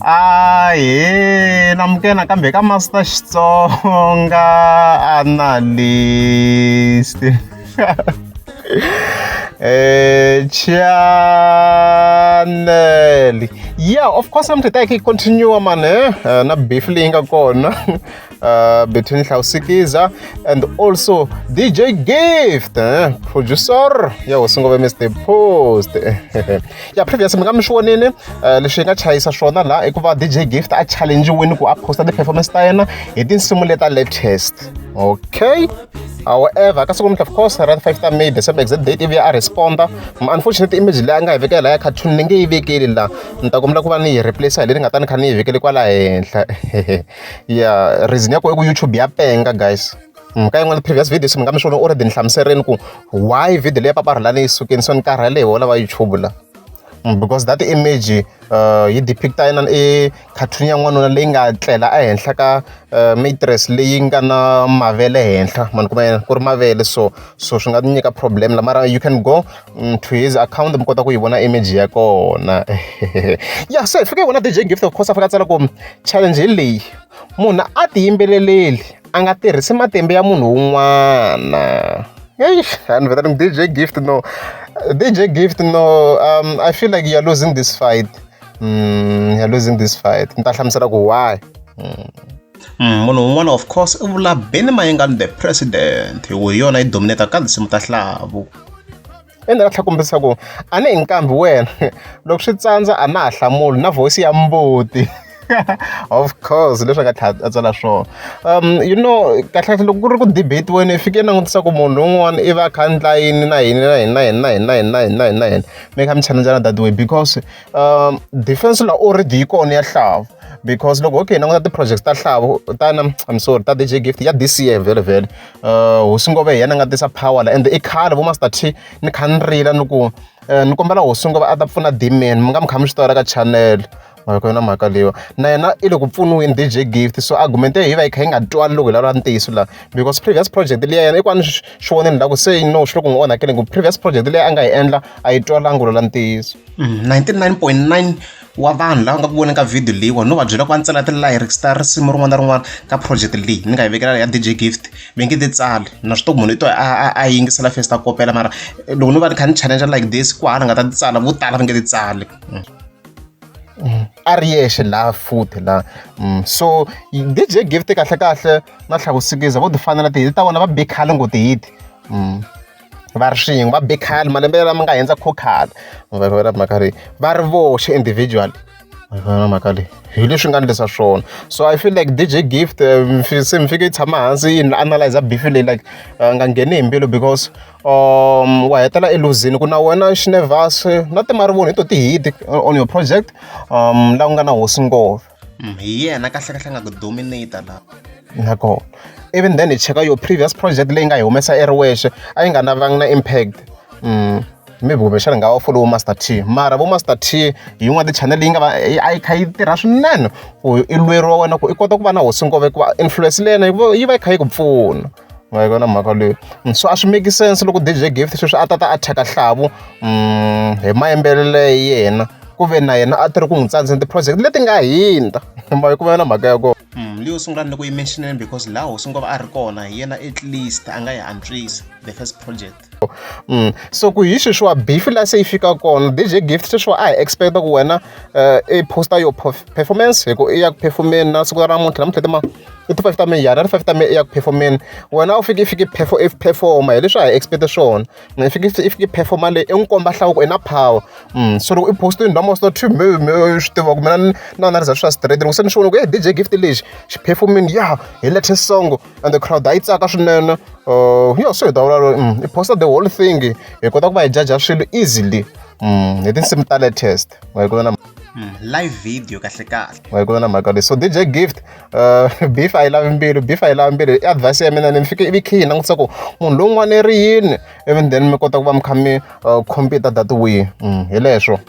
Ahee namukela nakambe ka Master Xitsonga Analyst channel yeah of course namuntlha hi ta hi kha hi continue mani na beef leyi nga kona between Hlawusikiza and also DJ Gift producer ya hosi ngove Mr Post ya previous mi nga mi swi vonini leswi hi nga chayisa swona laha i ku va DJ Gift a challenge-wini ku a posta ti-performance ta yena hi tinsimu leta latest okay however ka siku namuntlha of course ra 5 ta May December exact date ivi a responda unfortunately image leyi a nga yi vekela laha ya cartoon ni nge yi vekeli laha ni ta kombela ku va ni yi replace hi leyi ni nga ta ni kha ni yi vekele kwala henhla ya reason ya ku i ku YouTube ya penga guys ka yin'wana previous videos mi nga mi swi vona already ni hlamuserini ku why video leyi ya Papa Rhulani yi sukile so ni karhele hi wona va YouTube la because that image yi depict-a inana i cartoon ya n'wanuna leyi nga tlela ehenhla ka mattress leyi nga na mavele henhla ma ni kuma ku ri mavele so so swi nga nyika problem la mara you can go to his account mi kota ku yi vona image ya kona ya se hi fike hi vona DJ Gift of course a fika a tsala ku challenge hi leyi munhu a ti yimbeleleli a nga tirhisi matimba ya munhu un'wana eish a ni vheta ni DJ Gift no DJ Gift no I feel like you're losing this fight you're losing this fight ni ta hlamusela ku why Munhu un'wana of course i vula Benny Mayengani the president hi ku hi yona yi dominate ka tinsimu ta Hlavu ende a tlhela kombisa ku a ni hi nkambi wena loko swi tsandza a na ha hlamuli na voice ya mbuti of course leswi a nga tlhela a tsala swona you know kahlekahle loko ku ri ku debate-weni i fike i langutisa ku munhu un'wana i va a kha a endla yini na yini na yini na yini na yini na yini na yini na yini na yini mi kha mi challenge-ana that way because defense la already yi kona ya Hlavu because loko okay languta ti-projects ta Hlavu ta na I'm sorry ta DJ Gift ya this year vhele vhele hosi Ngove hi yena a nga tisa power la ende i khale vo Master T ni kha ni rila ni ku ni kombela hosi Ngove a ta pfuna D-Man mi nga mi kha mi swi tiva ka channel mhaka yona mhaka leyiwa na yena i le ku pfuniweni DJ Gift so argument yi va yi kha yi nga twali loko hi lava ntiyiso laha because previous project liya yena i ku a ni swi vonile la ku se no swi le ku n'wi onhakele ku previous project leyi a nga yi endla a yi twalanga ku la ntiyiso 99.9 wa vanhu lava nga ku voneni ka video leyiwa no va byela ku va ni tsala ti-lyrics ta risimu rin'wana na rin'wana ka project leyi ni nga yi vekela ya DJ Gift va nge ti tsali na swi tiva ku munhu i to a yingisela first a kopela mara loko no va ni kha ni challenge like this ku hala nga ta ti tsala vo tala va nge ti tsali a ri yexe laha futhi laha so DJ Gift kahle kahle na Hlawusikiza vo ti fanela ti-hit ta vona va be khale ngo ti-hit va ri swin'we va be khale malembe lama nga hundza kho khale va mhaka leyi va ri voxe individually va mhaka leyi hi leswi nga endlisa swona so I feel like DJ Gift se mi fike yi tshama hansi yi analyze beef leyi like nga ngheni hi mbilu because wa hetela eluzini ku na wena xinevhasi na timarivoni hi to ti-hit on your project la ku nga na hosi Ngove Hi yena kahlekahle a nga ku dominate la nakona even then hi cheka your previous project leyi nga yi humesa i ri wexe a yi nga na vangi na impact maybe kumbexana nga va follow Master T mara vo Master T hi yin'wana ti-channel leyi nga va a yi kha yi tirha swinene ku i lweriwa wena ku i kota ku va na hosi Ngove hikuva influence leyi yena yi va yi kha yi ku pfuna ma yi vona mhaka leyi so a swi make sense loko DJ Gift sweswi a ta ta a thyaka Hlavu hi mayimbelelo ya yena ku ve na yena a ti ri ku n'wi tsandzeni ti-project leti nga hundza ma yi kuma na mhaka ya kona Leyo sungula ni loko yi mention-ini because laha hosi Ngove a ri kona hi yena at least a nga yi antswisa the first project So ku hi sweswiwa beef la se yi fika kona DJ Gift sweswiwa a hi expect ku wena i posta your performance hi ku i ya ku performeni na siku ra namuntlha namuntlha ti ma i ti 5 ta May ya ra 5 ta May i ya ku performeni wena u fike i fike i performa hi leswi a hi expect swona i fike i fike performa leyi i n'wi komba hlawu ku i na power so loko i postini la Master T me me swi tiva ku mina na analyze swa straight loko se ni swi vona ku DJ Gift lexi xi performini ya hi latest song and the crowd a yi tsaka swinene ya se hi ta vula i posta the whole thing hi kota ku va hi judge swilo easily hi tinsimu ta latest ma yi na Live video kahle kahle ma yi na mhaka leyi so DJ Gift beef a yi lavi mbilu beef a yi lavi mbilu i advice ya mina ni fike ivi khe yi langutisa ku munhu lowun'wana i ri yini even then mi kota ku va mi kha mi compete that way hi leswo.